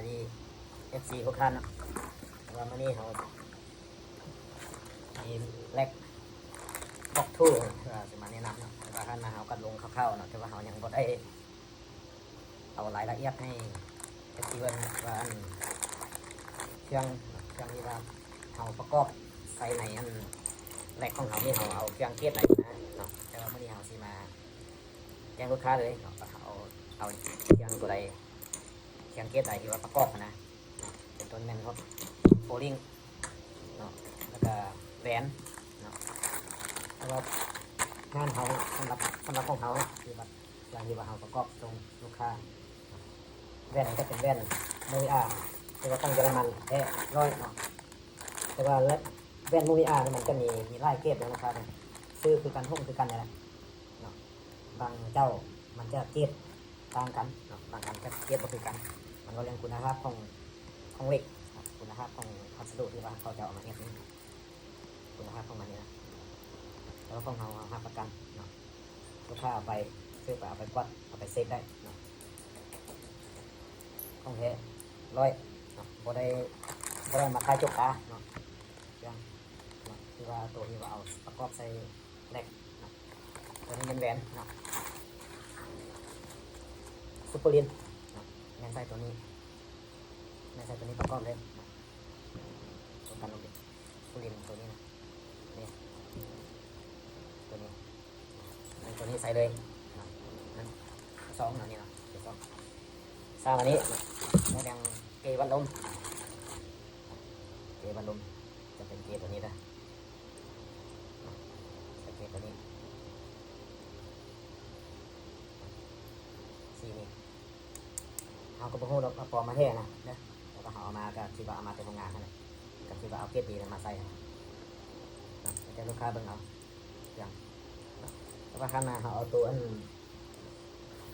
ດີ ເອັຟຊີ ທຸກທ່ານເນາະ ແຕ່ວ່າມື້ນີ້ເຮົາມີແລັກບລັອກທູ ເພື່ອຊິມາແນະນຳເນາະ ແຕ່ວ່າທ່ານນະເຮົາກໍລົງຄ່າວໆເນາະ ແຕ່ວ່າເຮົາຍັງບໍ່ໄດ້ເອົາລາຍລະອຽດໃຫ້ເອັຟຊີເບິ່ງວ່າ ອັນ ເຄື່ອງ ເຄື່ອງທີ່ວ່າເຮົາປະກອບໃສ່ໃນ ອັນ ແລັກຂອງເຮົານີ້ ເຮົາເອົາເຄື່ອງເກຣດໃດນະເນາະ ແຕ່ວ່າມື້ນີ້ເຮົາຊິມາແຈ້ງລູກຄ້າເລີຍເນາະ ວ່າເຮົາເອົາເຄື່ອງຕົວໃດ ເຄື່ອງເກຣດໃດທີ່ວ່າປະກອບຫັ້ນນະ ເປັນຕົ້ນແມ່ນພວກໂອລິງເນາະ ແລ້ວກະແຫວນເນາະ ແຕ່ວ່າງານເຮົາເນາະ ສຳລັບ ສຳລັບຂອງເຮົາເນາະ ທີ່ວ່າ ຢ່າງທີ່ວ່າເຮົາປະກອບສົ່ງລູກຄ້າ ແວ່ນກໍເປັນແວ່ນໂມເວອາ ແຕ່ວ່າຂອງເຢຍລະມັນແທ້ຮ້ອຍເນາະ ແຕ່ວ່າແວ່ນໂມເວອານີ້ມັນຈະມີ ມີຫຼາຍເກຣດເດ້ລູກຄ້າເດີ ຊື່ຄືກັນ ໂຮງຄືກັນນີ້ແຫຼະເນາະ ບາງເຈົ້າມັນຈະເກຣດຕ່າງກັນເນາະ ບາງອັນຈະເກຣດບໍ່ຄືກັນ ມັນເວົ້າເລື່ອງຄຸນນະພາບຂອງ ຂອງເຫຼັກ ຄຸນນະພາບຂອງວັດສະດຸທີ່ວ່າເຂົາຈະເອົາມາເຮັດນີ້ ຄຸນນະພາບຂອງມັນນີ້ນະ ແຕ່ວ່າຂອງເຮົາ ເຮົາຮັບປະກັນເນາະ ລູກຄ້າເອົາໄປສືບ ເອົາໄປກວດ ເອົາໄປເຊັກໄດ້ເນາະ ຂອງແທ້ຮ້ອຍເນາະ ບໍ່ໄດ້ ບໍ່ໄດ້ມາຂາຍຈົກຕາເນາະ ເຄື່ອງເນາະ ທີ່ວ່າໂຕທີ່ວ່າເອົາປະກອບໃສ່ແລັກເນາະ ໂຕນີ້ແມ່ນແຫວນເນາະ ຊຸບເປີລິນເນາະ ແມ່ນໃສ່ໂຕນີ້ ແມ່ນໃສ່ໂຕນີ້ປະກອບເລີຍເນາະ ຕົງກັນລົງເດ ຊູລິນໂຕນີ້ນະ ນີ້ ໂຕນີ້ ໂຕນີ້ໃສ່ເລີຍນະ ສອງເນາະ ນີ້ເນາະ ສອງ ສາມອັນນີ້ ແລ້ວຍັງເກວັດລົມ ເກວັດລົມ ຈະເປັນເກໂຕນີ້ເດີ ເກໂຕນີ້ ສີນີ້ ເຮົາກໍບໍ່ຮູ້ດອກວ່າປອມມາແທ້ນະເດີ ແຕ່ວ່າເຮົາເອົາມາກໍຄິດວ່າເອົາມາແຕ່ໂຮງງານຫັ້ນແຫຼະ ກໍຄິດວ່າເອົາເກຣດດີນຳມາໃສ່ຫັ້ນນະ ໃຫ້ແຕ່ລູກຄ້າເບິ່ງເອົາ ເຄື່ອງ ແຕ່ວ່າຄັນນະເຮົາເອົາໂຕອັນ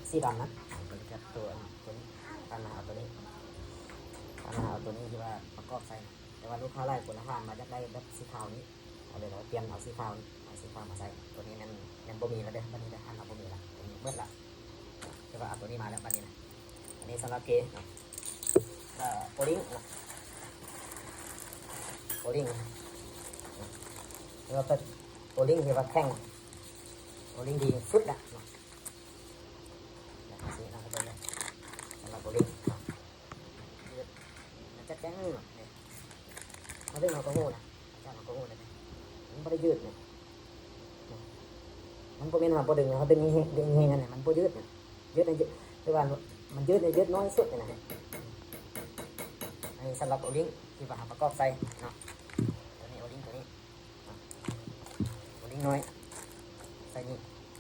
ສີດຳນະ ເຮົາກໍຈະໂຕອັນ ໂຕນີ້ ຄັນນະເຮົາເອົາໂຕນີ້ ຄັນນະເຮົາເອົາໂຕນີ້ທີ່ວ່າປະກອບໃສ່ນະ ແຕ່ວ່າລູກຄ້າຫຼາຍຄົນນະຖາມວ່າຢາກໄດ້ແບບສີຂາວນີ້ ເອົາເລີຍ ເຮົາປ່ຽນເອົາສີຂາວນີ້ ເອົາສີຂາວມາໃສ່ ໂຕນີ້ແມ່ນ ແມ່ນບໍ່ມີແລ້ວເດີ ບັດນີ້ເດີ ຫັ້ນເຮົາບໍ່ມີແລ້ວ ໂຕນີ້ໝົດລະ ແຕ່ວ່າເອົາໂຕນີ້ມາແລ້ວບັດນີ້ນະ ອັນນີ້ສຳລັບເກເນາະ ແລ້ວໂອລິງເນາະ ໂອລິງເນາະ ແລ້ວກໍໂອລິງທີ່ວ່າແຂງ ໂອລິງດີສຸດລະເນາະ ແບບນີ້ນະ ສຳລັບໂອລິງເນາະ ມັນຈະແຂງເນາະ ເຮົາດຶງເຮົາກໍຮູ້ນະ ອາຈານເຮົາກໍຮູ້ນະ ມັນບໍ່ໄດ້ຍືດນະ ມັນບໍ່ແມ່ນເຮົາບໍ່ດຶງ ເຮົາດຶງແຮງໆ ດຶງແຮງຫັ້ນນະ ມັນບໍ່ຍືດນະ ຍືດນະ ຍືດ ແຕ່ວ່າມັນຍືດນະ ຍືດນ້ອຍສຸດນະ ອັນນີ້ສຳລັບໂອລິງທີ່ວ່າເຮົາປະກອບໃສ່ເນາະ ໂຕນີ້ໂອລິງໂຕນີ້ ໂອລິງນ້ອຍ ໃສ່ນີ້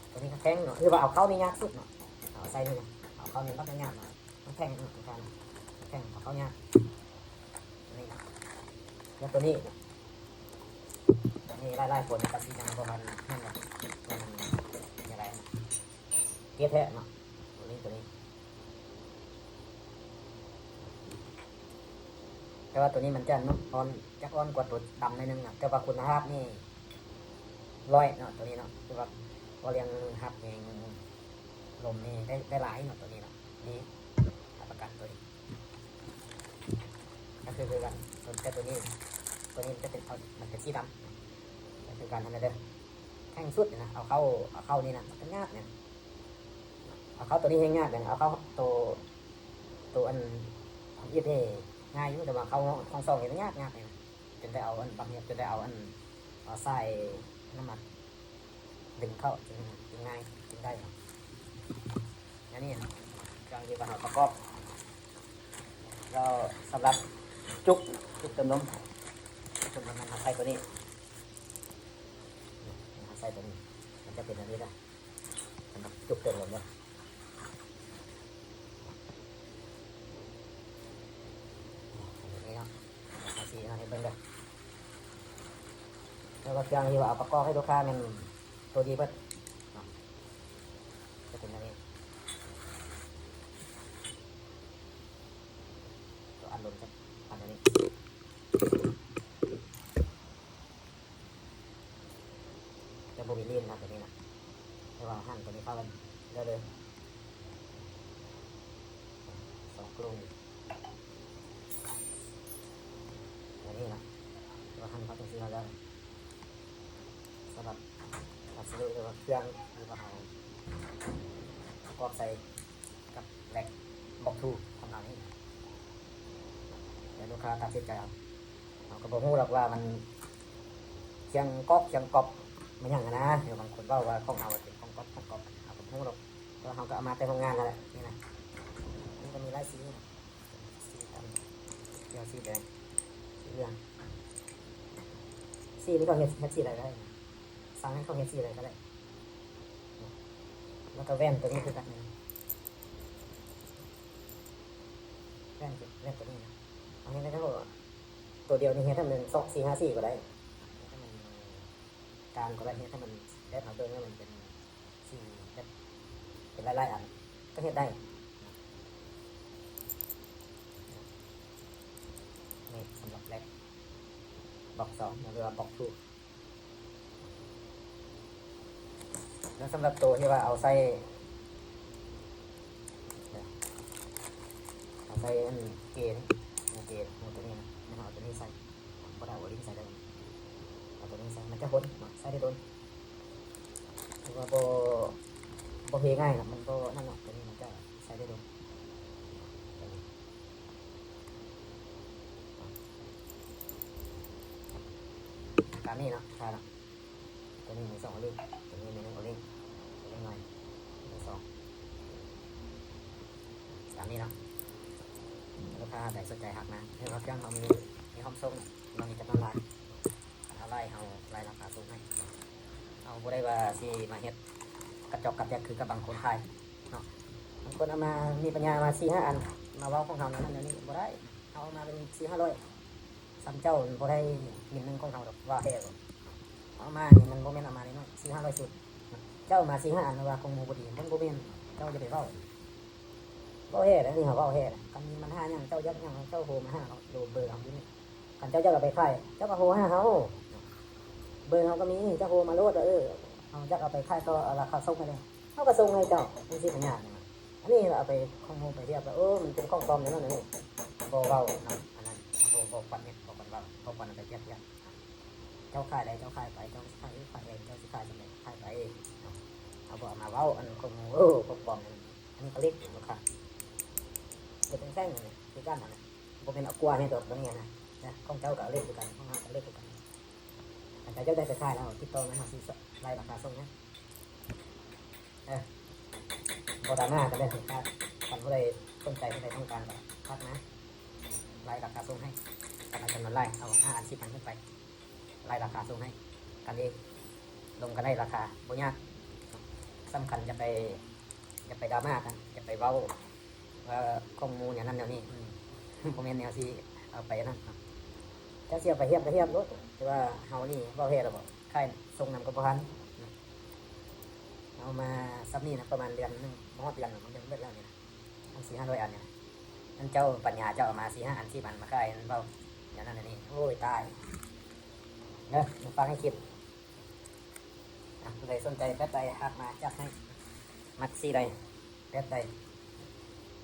ໂຕນີ້ກໍແຂງເນາະ ຄືວ່າເອົາເຂົ້ານີ້ຍາກສຸດເນາະ ເອົາໃສ່ນີ້ນະ ເອົາເຂົ້ານີ້ບັກຍາກເນາະ ມັນແຂງເນາະ ມັນແຂງ ເອົາເຂົ້າຍາກ ນີ້ນະ ແລ້ວໂຕນີ້ ນີ້ຫຼາຍໆຄົນກໍຊິຍັງບໍ່ທັນ ແມ່ນວ່າ ເປັນ ເປັນຈັ່ງໃດ ເກແທ້ເນາະ ໂຕນີ້ ໂຕນີ້ ແຕ່ວ່າໂຕນີ້ມັນຈະອ່ອນ ຈະອ່ອນກວ່າໂຕດຳໜ້ອຍໜຶ່ງນະ ແຕ່ວ່າຄຸນນະພາບນີ້ຮ້ອຍເນາະ ໂຕນີ້ເນາະ ຄືວ່າ ເວົ້າເລື່ອງຮັບແຮງລົມນີ້ໄດ້ ໄດ້ຫຼາຍເນາະ ໂຕນີ້ເນາະ ດີ ຮັບປະກັນໂຕນີ້ ກໍຄື ຄືກັນ ສ່ວນແຕ່ໂຕນີ້ ໂຕນີ້ມັນຈະເປັນ ມັນເປັນສີດຳ ກໍຄືກັນຫັ້ນແຫຼະເດີ ແຂງສຸດນີ້ນະ ເອົາເຂົ້າ ເອົາເຂົ້ານີ້ນະ ມັນກໍຍາກນະ ເອົາເຂົ້າໂຕນີ້ແຮງຍາກເດ ເອົາເຂົ້າໂຕ ໂຕອັນທຳອິດນີ້ງ່າຍຢູ່ ແຕ່ວ່າເຂົ້າຫ້ອງສອງນີ້ຍາກ ຍາກເດ ຈົນໄດ້ເອົາອັນບາງເຮັດ ຈົນໄດ້ເອົາອັນ ເອົາສາຍນ້ຳມັນດຶງເຂົ້າ ຈຶ່ງ ຈຶ່ງງ່າຍ ຈຶ່ງໄດ້ເນາະ ອັນນີ້ເຄື່ອງທີ່ວ່າເຮົາປະກອບ ແລ້ວສຳລັບຈຸກ ຈຸກເຕີມລົມ ຈຸກເຕີມລົມນັ້ນເຮົາໃສ່ໂຕນີ້ ເຮົາໃສ່ໂຕນີ້ ມັນຈະເປັນອັນນີ້ນະ ສຳລັບຈຸກເຕີມລົມເດີ ແບບນີ້ເນາະ ເອົາສີໃຫ້ເບິ່ງເດີ ແລ້ວກໍເຄື່ອງທີ່ວ່າເອົາປະກອບໃຫ້ລູກຄ້າແມ່ນໂຕດີເບິດເນາະ ຈະເປັນແບບນີ້ ໂຕອັດລົມຈະອັດແບບນີ້ ຈະບໍ່ມີລີ້ນນະ ໂຕນີ້ນະ ແຕ່ວ່າຫັນໂຕນີ້ເຂົ້າກັນເລີຍ ສອງກະໂຫຼງ ຫຼືວ່າເຄື່ອງ ຫຼືວ່າເຮົາປະກອບໃສ່ກັບແລັກບັອກທູຂອງເຮົານີ້ ແລ້ວລູກຄ້າຕັດສິນໃຈເອົາ. ເຮົາກໍບໍ່ຮູ້ດອກວ່າມັນຄຽງກອບຄຽງກອບແມ່ນຫຍັງຫັ້ນນະ ຫຼືບາງຄົນເວົ້າວ່າຂອງເຮົາເປັນຂອງກອບຂອງກອບ ເຮົາກໍບໍ່ຮູ້ດອກ ເພາະເຮົາກໍເອົາມາແຕ່ໂຮງງານຫັ້ນແຫຼະ. ນີ້ນະ ມັນກໍມີຫຼາຍສີນະ ສີດຳ ຂຽວ ສີແດງ ສີເຫຼືອງ ສີນີ້ກໍເຮັດ ເຮັດສີໃດກໍໄດ້ນະ ສັ່ງໃຫ້ເຂົາເຮັດສີໃດກໍໄດ້. ແລ້ວກໍແວ່ນຕົວນີ້ຄືກັນນະ ແວ່ນ ແວ່ນຕົວນີ້ນະ ເຮົາເຮັດໃຫ້ເຂົາ ຕົວດຽວນີ້ເຮັດໃຫ້ມັນສອງ ສີ່ ຫ້າສີກໍໄດ້ ເຮັດໃຫ້ມັນກາງກໍໄດ້ ເຮັດໃຫ້ມັນແບບເຮົາເບິ່ງແລ້ວມັນເປັນສີແບບເປັນຫຼາຍໆອັນກໍເຮັດໄດ້. ນີ້ສຳລັບແລັກບັອກສອງ ຫຼືວ່າບັອກທູ ແລ້ວສຳລັບໂຕທີ່ວ່າເອົາໃສ່ ເອົາໃສ່ອັນເກນີ້ ເກ ຫົວໂຕນີ້ນະ ແມ່ນເຮົາເອົາໂຕນີ້ໃສ່ ບໍ່ໄດ້ເອົາໂອລິງໃສ່ເດີ ເອົາໂຕນີ້ໃສ່ ມັນຈະທົນເນາະ ໃຊ້ໄດ້ດົນ ຖືວ່າບໍ່ ບໍ່ເພງ່າຍນະ ມັນບໍ່ນັ້ນເນາະ ໂຕນີ້ມັນຈະໃຊ້ໄດ້ດົນ ຕາມນີ້ເນາະ ຖ້າເນາະ ຕົວນີ້ມີສອງໂອລິງ ຕົວນີ້ມີໜຶ່ງໂອລິງ ໂອລິງໜ້ອຍ ໂອລິງສອງ ຕາມນີ້ເນາະ. ລູກຄ້າໃດສົນໃຈທັກມາ ຄືວ່າເຄື່ອງເຮົາມີ ມີພ້ອມສົ່ງ ເຮົາມີຈຳນວນຫຼາຍ ຄັນເຮົາໄລ່ ເຮົາໄລ່ລາຄາສົ່ງໃຫ້ ເຮົາບໍ່ໄດ້ວ່າຊິມາເຮັດກະຈອກກະແຈກຄືກັບບາງຄົນຂາຍເນາະ. ບາງຄົນເອົາມາ ມີປັນຍາມາສີ່ຫ້າອັນ ມາເວົ້າຂອງເຮົາແນວນັ້ນແນວນີ້ ບໍ່ໄດ້ ເຮົາເອົາມາເປັນສີ່ຫ້າຮ້ອຍ ສ່ຳເຈົ້າບໍ່ໄດ້ໝິ່ນໜຶ່ງຂອງເຮົາດອກ ວ່າແທ້ບໍ່ ເອົາມານີ້ມັນບໍ່ແມ່ນເອົາມານ້ອຍໆ ສີ່ຫ້າຮ້ອຍຊຸດ ເຈົ້າເອົາມາສີ່ຫ້າອັນວ່າຂອງໝູ່ບໍ່ດີ ມັນບໍ່ແມ່ນ ເຈົ້າຢ່າໄປເວົ້າ ເວົ້າແທ້ເດ້ ອັນນີ້ເຮົາເວົ້າແທ້ເດ້. ຄັນມີບັນຫາຫຍັງ ເຈົ້າຢາກຫຍັງ ເຈົ້າໂທມາຫາເຮົາ ໂດຍເບີເຮົາຢູ່ນີ້ ຄັນເຈົ້າຢາກເອົາໄປຂາຍ ເຈົ້າກໍໂທຫາເຮົາ ເບີເຮົາກໍມີ ເຈົ້າໂທມາໂລດວ່າ ເອີ ເຮົາຢາກເອົາໄປຂາຍຕໍ່ ເອົາລາຄາສົ່ງໃຫ້ແດ່ ເຮົາກໍສົ່ງໃຫ້ເຈົ້າ ມັນຊິເປັນຫຍັງ. ອັນນີ້ເຮົາເອົາໄປຂະໂມຍໄປຮຽບແລ້ວ ໂອ້ ມັນເປັນຂອງປອມແນວນັ້ນແນວນີ້ ບໍ່ເວົ້ານຳ ອັນນັ້ນ ບໍ່ ບໍ່ຄວນເຮັດ ບໍ່ຄວນເວົ້າ ບໍ່ຄວນເອົາໄປທຽບທຽບ. ເຈົ້າຂາຍໃດເຈົ້າຂາຍໄປ ເຈົ້າຂາຍ ຂາຍເອງ ເຈົ້າຊິຂາຍຈັ່ງໃດຂາຍໄປເອງ ເຮົາບໍ່ເອົາມາເວົ້າ ອັນຂະໂມຍ ໂອ້ ຂອງປອມນັ້ນ ອັນນີ້ກໍເລັກຢູ່ ລູກຄ້າ ບໍ່ເປັນແພງ ຄືກັນຫັ້ນນະ ບໍ່ແມ່ນເອົາກວ່າໃຫ້ດອກ ຕົວນີ້ນະ ຂອງເຈົ້າກໍເລັກຄືກັນ ຂອງເຮົາກໍເລັກຄືກັນ. ຄັນເຈົ້າຢາກໄດ້ໄປຂາຍແລ້ວ ຕິດຕໍ່ມາຫາຊື້ ໄລ່ລາຄາສົ່ງໃຫ້ ເອີ ບໍ່ດຣາມາກັນເດີ ຄັນຜູ້ໃດສົນໃຈ ຜູ້ໃດຕ້ອງການກໍທັກມາ ໄລ່ລາຄາສົ່ງໃຫ້ ຄັນເອົາຈຳນວນຫຼາຍ ເອົາຫ້າອັນ ສິບອັນຂຶ້ນໄປ ໄລ່ລາຄາສົ່ງໃຫ້ກັນເອງ ລົມກັນໄດ້ລາຄາ ບໍ່ຍາກ. ສຳຄັນຢ່າໄປ ຢ່າໄປດຣາມາກັນ ຢ່າໄປເວົ້າວ່າຂອງໝູ່ແນວນັ້ນແນວນີ້ ອືມ ບໍ່ແມ່ນແນວຊິເອົາໄປອັນນັ້ນເນາະ. ເຈົ້າຊິເອົາໄປຮຽບກໍຮຽບໂລດ ແຕ່ວ່າເຮົານີ້ເວົ້າແທ້ແລ້ວບໍ່ ຂາຍສົ່ງນຳກໍບໍ່ທັນ. ເອົາມາສ່ຳນີ້ນະ ປະມານເດືອນໜຶ່ງ ບໍ່ຮອດເດືອນ ມັນເບິດແລ້ວນີ້ນະ ອັນສີ່ຫ້າຮ້ອຍອັນນີ້ນະ. ອັນເຈົ້າປັນຍາເຈົ້າເອົາມາສີ່ຫ້າອັນ ສິບອັນມາຂາຍ ເວົ້າແນວນັ້ນແນວນີ້ ໂອ້ຍ ຕາຍເດີ ມາຝາກໃຫ້ຄິດ. ອ່ະ ຜູ້ໃດສົນໃຈແບບໃດ ທັກມາຈັດໃຫ້ ມັກສີໃດ ແບບໃດ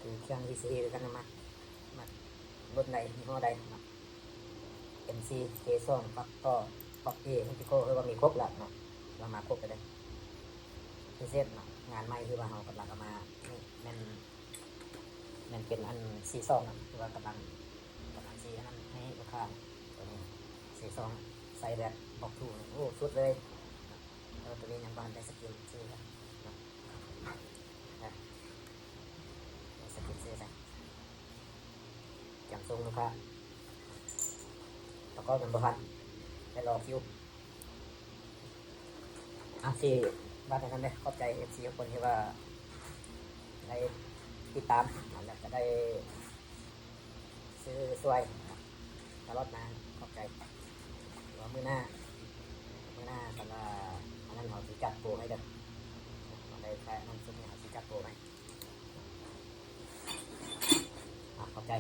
ຄືເຄື່ອງທີ່ຊິເຮັດກັນນະ ມັກ ມັກລຸ້ນໃດ ຍີ່ຫໍ້ໃດເນາະ ເອັມຊີ ເຄສອງ ປັກຕໍ່ ປັກເອ ເຮັກຕິໂກ ຄືວ່າມີຄົບແລ້ວເນາະ ວ່າມາຄົບແລ້ວເດີ ພິເສດເນາະ ງານໃໝ່ທີ່ວ່າເຮົາກຳລັງເອົາມາ ນີ້ແມ່ນ ແມ່ນເປັນອັນຊີສອງນະ ຄືວ່າກຳລັງ ກຳລັງຊີອັນນັ້ນໃຫ້ລູກຄ້າ ຕົວນີ້ຊີສອງ ໃສ່ແບບບັອກທູ ໂອ້ ສຸດເລີຍ. ແຕ່ວ່າຕົວນີ້ຍັງບໍ່ທັນໄດ້ສະກິນຊື່ນະ ນະ ໄດ້ສະກິນຊື່ໃສ່ ກຽມສົ່ງລູກຄ້າ ແລ້ວກໍຍັງບໍ່ທັນ ໄດ້ລໍຄິວ. ອ່ະ ຊິວ່າແຕ່ນັ້ນເດີ ຂອບໃຈເອັຟຊີທຸກຄົນທີ່ວ່າໄດ້ຕິດຕາມ ແລ້ວກໍໄດ້ຊື້ຊ່ວຍຕະຫຼອດມາ ຂອບໃຈ. ວ່າມື້ໜ້າ ມື້ໜ້າຄັນວ່າອັນນັ້ນ ເຮົາຊິຈັດໂປໃຫ້ເດີ ໄດ້ແຄ່ນັ້ນ ຊຸດນີ້ເຮົາຊິຈັດໂປໃຫ້. ອ່ະ ຂອບໃຈ.